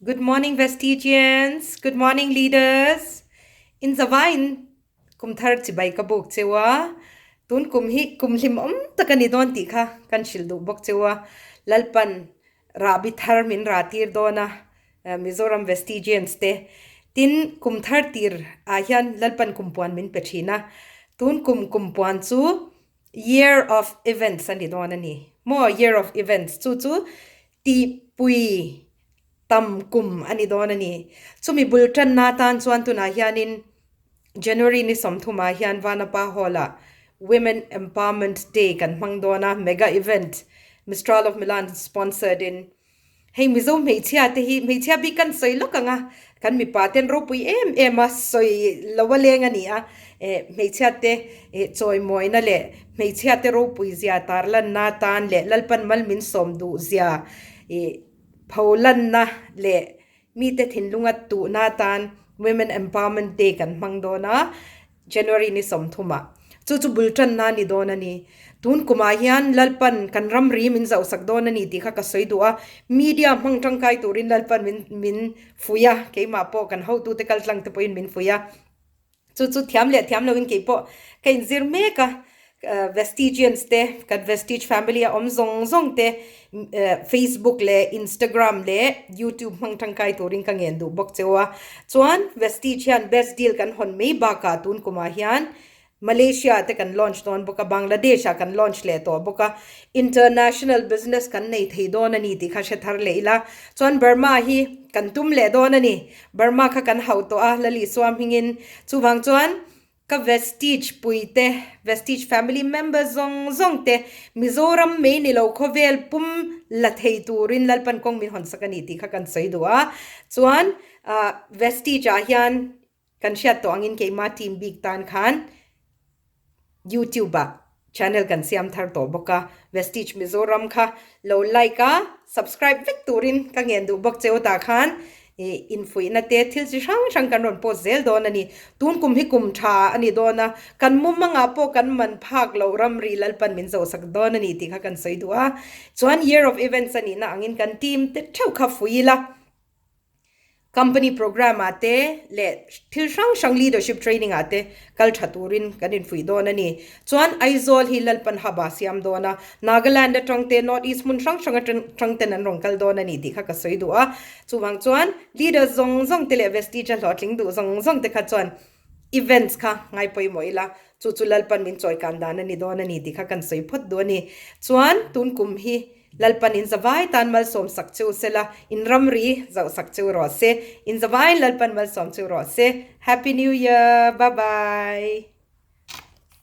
Good morning Vestigians, good morning leaders. In zavaiin kum thar chibai ka buk cheu a, tun kum hi kum hlim awm tak a ni dawn tih kha kan hrilh duh bawk cheu a, Lalpan rahbi thar min rah tir dawn a, Mizoram Vestigians te. Tin, kum thar tir ah hian Lalpan kum puan min pe thin a, tun kum kum puan chu Year of Events a ni dawn a ni. Maw Year of Events chu chu tihpui tam kum a ni dawn a ni. Chumi bul tanna atan chuan tunah hianin January ni sawmthumah hian Vanapa Hall-ah Women Empowerment Day kan hmang dawn a, mega event Mistral of Milan sponsored in. Hei Mizo hmeichhia te hi hmeichhia bik kan sawi lawk ang a, kan mipa ten ropui em em a sawi lo a leng a ni a, eh hmeichhia te eh chawimawina leh hmeichhia te ropui zia tarlanna atan leh Lalpan mal min sawm duh zia ih pholanna leh mite thinlunga tuhna atan Women Empowerment Day kan hmang dawn a. January ni sawmthumah chu chu bul tanna a ni dawn a ni. Tun kumah hian Lalpan kan ramri min zauhsak dawn a ni tih kha ka sawi duh a, media hmang tangkai turin Lalpan min min fuih a, keimah pawh kan hotute kal tlang te pawhin min fuih a. Chu chu thiam leh thiam loin kei pawh ka inzir mek a, Vestigians te, kan Vestige family a awm zawng zawng te Facebook leh Instagram leh YouTube hmang tangkai turin ka ngen duh bawk cheu a. Chuan Vestige hian best deal kan hawn mai bakah tun kumah hian Malaysia te kan launch dawn bawk a, Bangladesh ah kan launch leh tawh bawk a, international business kan nei thei dawn a ni tih kha hre thar leh ila. Chuan Burma hi kan tum leh dawn a ni. Burma kha kan hauh tawh a, Lalisua hmingin. Chuvang chuan Ka Vestige pui te, Vestige family member zawng zawng te, Mizoram mai ni lo khawvel pum la thei turin Lalpan kawng min hawn sak a ni tih kha kan sawi duh a. Chuan Vestige ah hian kan hriat tawh angin keimah team bik tan khan YouTube ah channel kan siam thar tawh bawk a. Vestige Mizoram kha lo like a, subscribe vek turin ka ngen duh bawk cheu tah khan Ih infuihna te thil chi hrang hrang kan rawn post zel dawn a ni. Tun kum hi kum tha a ni dawn a, kan mumangah pawh kan man phak loh ramri Lalpan min zohsak dawn a ni tih kha kan sawi duh a. Chuan year of events a nihna angin kan team te theuh kha fuih ila, company program ah te leh thil hrang hrang leadership training ah te kal tha turin kan infuih dawn a ni. Chuan Aizawl hi Lalpan hub ah siam dawn a, Nagaland atang te North East hmun hrang hrang atang ten an rawn kal dawn a ni tih kha ka sawi duh a. Chuvang chuan leader zawng zawng te leh Vestige a hlawhtling duh zawng zawng te kha chuan events kha ngai pawimawh ila, chu chu Lalpan min chawi kan dan a ni dawn a ni tih kha kan sawi phawt duh a ni. Chuan tun kum hi Lalpan in zavai tan malsawm sak cheu sela, in ramri zauh sak cheu rawh se. In zavai Lalpan malsawm cheu rawh se. Happy New Year! Bye bye!